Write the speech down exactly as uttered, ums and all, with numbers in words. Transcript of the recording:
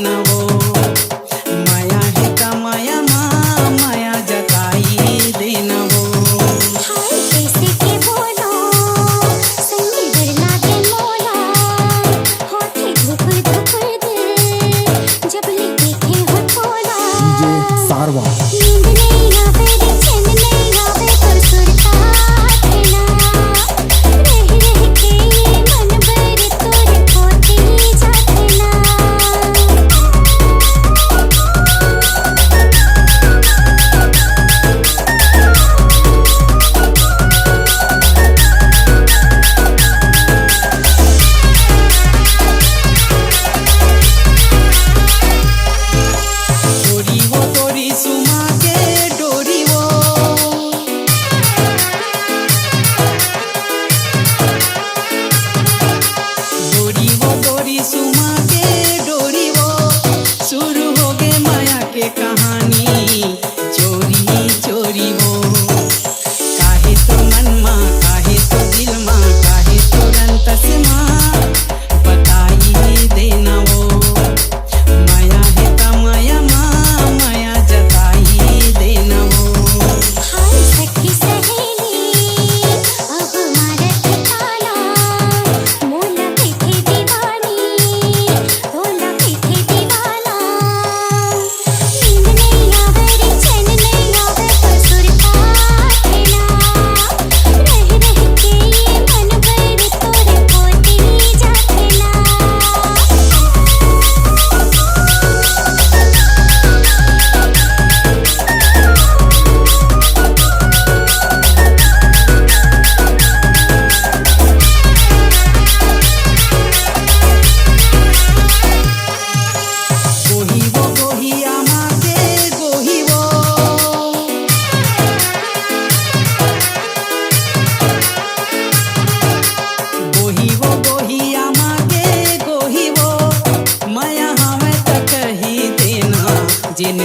वो। मया हे त मया मा मया जताई देना वो। हाय, कैसे के बोलो, सन्नी डर लागे मोला, होठे धुकुर धुकुर दे, जब ले देखे हो तोला। DJ सारवा। नींद नहीं आवे रे, चैन नहीं आवे, तो सुरता खेला। रह रह के मन बर तोरे कोठी जाथे ना। डोरी वो डोरी सुमा के डोरी वो। डोरी वो डोरी सुमा के डोरी वो। शुरू हो गे मया के कहानी चोरी चोरी वो। काहे तो मन मा, काहे तो दिल मा, काहे तो रंतस मा बताई देना वो। मया हे त मया मा मया जताई देना वो। हाय सखी सहेली, अब मारत ताला, मोला कइथे दीवानी, तोला कइथे दीवाना। नींद नहीं आवे रे, चैन नहीं आवे, तो सुरता खेला। रह रह के मन बर तोरे कोठी जाथे ना। गोही वो गोही आमा के गोही वो। गोही वो गोही आमा के गोही वो। मया हवे त कही देना, जेन